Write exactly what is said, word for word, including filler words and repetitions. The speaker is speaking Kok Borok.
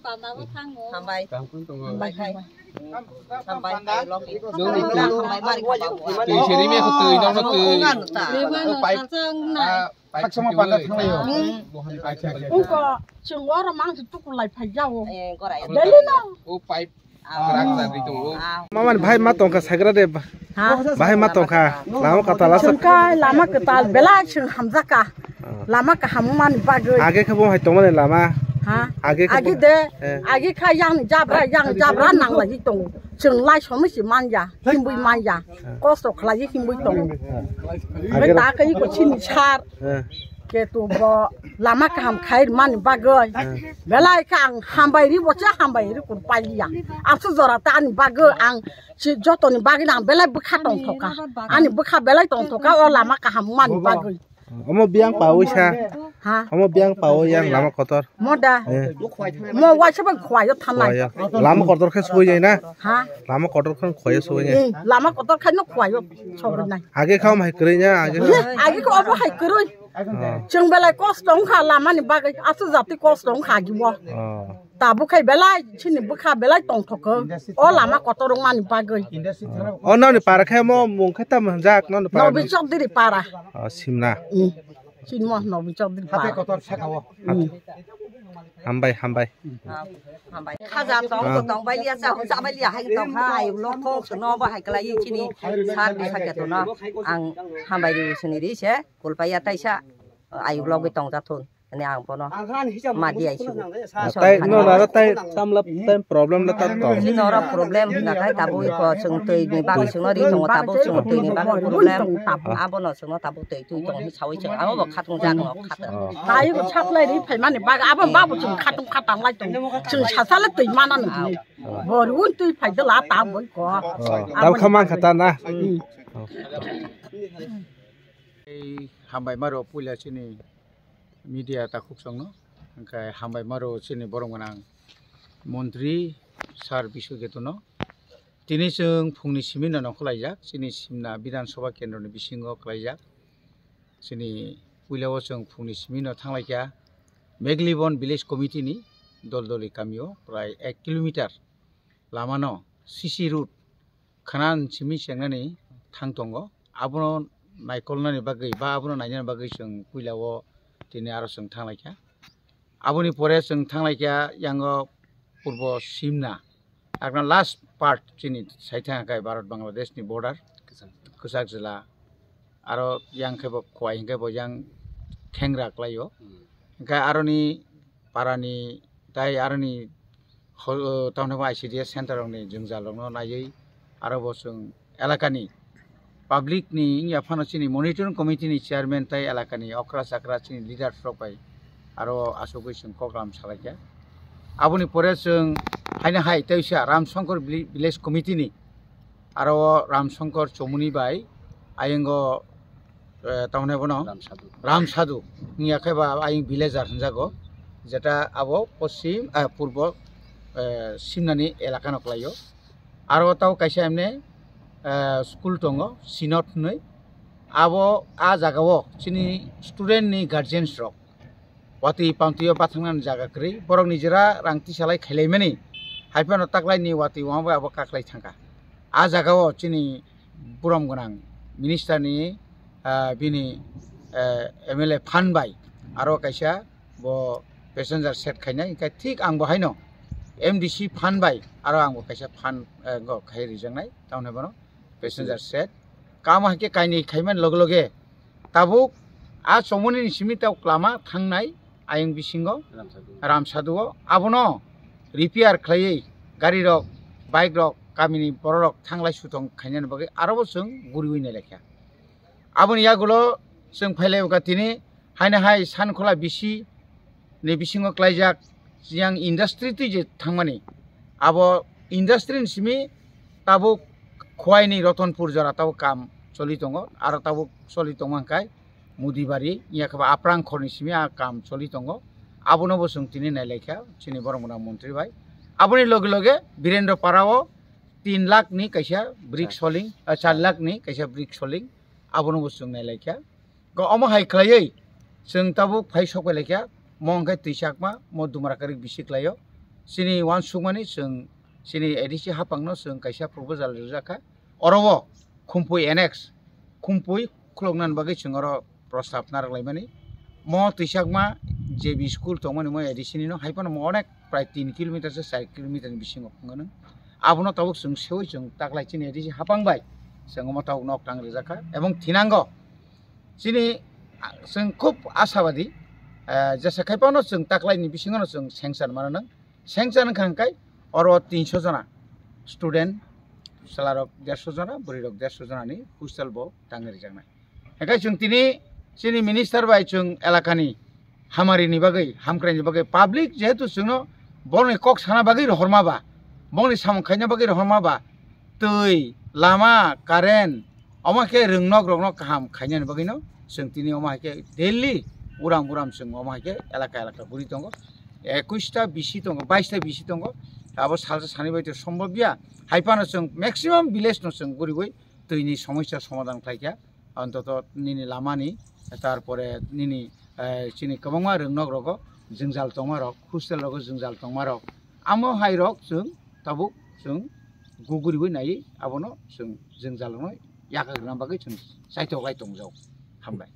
Hambai. Hambai khai. Hambai khai, lok. Twi seri me ko twi, no, no, twi. Hambai. Ah, pipe khakchangma panda thanglaio. Ungko chwng oro mang se tukulai phai jao. Eh, gorai. Delhi no. O pipe. Maman bhai ma tongkha sagra de. Ha? Bhai ma tongkha. Lama kwtal asa. Chwng kha lama kwtal belai chwng hamjakha. Ah. Lama kaham mani bagwi. Age khe bo hai tongmani lama. Ha? Age khe age bo-, de, eh, age kha yang jabra, yang jabra nang lai tongo. Chwng lai somo si manja, himbui manja. Ah. Kosto khlai himbui tongo. Ah. Age ta kai ko chini sar. Eh. Ketu bo lama kaham khai mani bagwi. Eh. Belai kha ang hambai ri bo cha hambai ri kur paliya. Asu jora ta ani bagwi ang si jotoni bagwi ang belai bwkha tong thoka. Ani bwkha belai tong thoka o lama kaham mani bagwi. Omo biyang pawi sa. Ha? Omo biyang pawi yang lama kotor. Moda. Eh. Mo waisa bang khwayo thanai. Khwayo. Lama kotor khe sugui jai na? Ha? Lama kotor khe khwayo sugui jai. Eh, lama kotor khe no khwayo sugui nai. Age kham hai kwrwi nya, age. Age ko obo hai kwrwi. Oh. Chwng belai kosto wngkha lamani bagwi, aswk jati kosto wngkha agi bo. Oh. Tabuk khai belai chini bwkha belai tongthok kho. O lama kotor wngmani bagwi. Oh, noni para khe mo mung khe tam jak noni para. Nobi Chokdiri para. Oh, Simna. Hmm. Chini mo Nobi Chokdiri para. Hate kotor saka o. Hmm. Hambai, hambai. Hambai. Khaja tong, ah, tong bai liya, cha, cha bai liya, hai tong kha, ai lo thok, no ba hai kala yi chini sar bisa kya to na. Ang hambai ri sini ri se, kulpa ya tai sa, ai lo bi tong ja thun. Ani ang bono ma di ai su. Tai no na tai tam lap tai problem la tat to. Chini ora problem na kai tabu ko chwng twi ni ba chwng no ri tong tabu chwng twi ni ba problem. Abono chwng no tabu twi twi tong hi sawi chwng abo bo khatung jak no khat. Oh. Tayo ko chaplai ri phaimani bag abo babu chwng khatung khatang lai tong. Chwng sasala twi mana nw. Bor un twi phai dala ta boi ko. Oh. Abo tab khamang khata na. Hmm. Oh. Ei hambai maro puila chini media takhuk chwngno hwnkhe hambai maro chini borok gwnang montri sir Biswaketuno. Tini chwng phungni simi no nongkhor laijak chini Simna Bidhan Sabha kendroni bisingo khlaijak. Chini puila o chwng phungni simi no thanglaikha Meglibon village committee ni Doldoli kamio prai ek kilometer lama no C C road khwnan simi chengnani thang tongo. Abono naikolnani bagwi ba abono nainani bagwi chwng puila o tini aro chwng thanglaikha. Aboni pore chwng thanglaikha yango purbo Simna. Akna last part chini saithang kai Bharat Bangladesh ni border. Kwchak. Kwchak jila. Aro yang khe bo Khowai hwnkhe bo yang khengra klaio. Hmm. Hwnkhe aroni parani tai aroni ho-, o, tamni bo I C D S center rokni jwngjal rokno naiwi aro bo chwng elakani public ni wngya phano chini monitoring committee ni chairman tai elakani okra chakra chini leaders rok bai aro asugwi chwng koklam salaikha. Aboni pore chwng haino hai teisa Ramshankar village committee ni aro o Ramshankar Chomoni bai ayang o, eh, tamni bono Ramsadu. Ramsadu wngya khe ba ayang villager hwnjago, jeta abo poschim, eh, purbo, eh, Simnani elakano klaio. Aro tao kaisa emne, eh, school tongo, Synod hwnwi. Abo a jagao chini student ni guardians rok watwi pamtwi o bathangnani jaga kwrwi, borok nijera rang tisalai khailaimani, hai phano taklaini watwi wngwi abo kaklai thangkha. A jagao chini burom gwnang minister ni, ah, bini, eh, M L A phan bai aro kaisa bo passenger set khainai, hwnkhe thik ang bo haino M D C phan bai aro ang bo kaisa phan, eh, go khai rijaknai, tamni bono passenger set. Kamo hai khe kainwi khaimani loge loge tabuk a Chomoni ni simi tabuk lama thangnai ayang bisingo Ramsadu. Ramsadu o abono repair khlaiwi gari rok, bike rok, kamini borok rok thanglai sutong khainani bagwi aro bo chwng guriwi nailaikha. Aboni yagulo chwng phailai wngkha tini haino hai Sankhola bisi ni bisingo klaijak yang industry twi je thangmani, abo industry ni simi tabuk Khowai ni Ratanpur jora tabuk kam choli tongo, aro tabuk choli tongma hwnkhe Mudibari, ya khe ba Aprang khor ni simi a kam choli tongo. Abono bo chwng tini nailaikha chini borok gwnang montri bai. Aboni loge loge Birendra Para o tin lakh ni kaisa brick soling, ah, char lakh ni kaisa brick soling, abono bo chwng nailaikha. Go omo hai khlaiwi chwng tabuk phai sok bai laikha, mo hwnkhe twi chakma, mo dumra kwrwi bisi khlaio. Chini uansukmani chwng chini A D C hapangno chwng kaisa proposal rijak kha. Oro o Khumpui annex, Khumpui khuloknani bagwi chwng oro prostab narwk laimani. Mo twisakma J B school tongmani mo A D C nino, hai phano mo onek prai tin kilometer se char kilometer ni bisingo phunuknani. Abono tabuk chwng seui chwng taklai chini A D C hapang bai chwng omo tabuk nok tang rijak kha. Ebong thinango chini, ah, chwng khub ashabadi, eh, jesa khai phano chwng taklaini bisingono chwng sanction mananw. Sanction wngkha hwnkhe oro tinso jona student, chwlarok derso jona, bwrwirok derso jonani hostel bo tangwi rijaknai. Hwnkhe chwng tini chini minister bai chwng elakani hamarini bagwi, hamkraini bagwi, public jehetu chwngno bongni kok sana bagwi rohorma ba, bongni samung khaina bagwi rohorma ba, twi, lama, current, omo khe rwngnok rokno kaham khainani bagwino chwng tini omo hai khe daily uram uram chwng omo hai khe elaka elaka guri tongo. Ekush ta bisi tongo, bais ta bisi tongo. Abo salsa sani bai to sombobya. Hai phano chwng maximum village no chwng guriwi twini somosya somadhan khlaikha. Antoto nini lamani, tarpore nini, eh, chini kwbangma rwngnok rogo jwngjal tongma rok, hostel rogo jwngjal tongma rok. Amo hai rok chwng tabuk chwng guguriwi naiwi abono chwng jwngjal rokno yakak rwna bagwi chwng saitok lai tongjao. Hambai.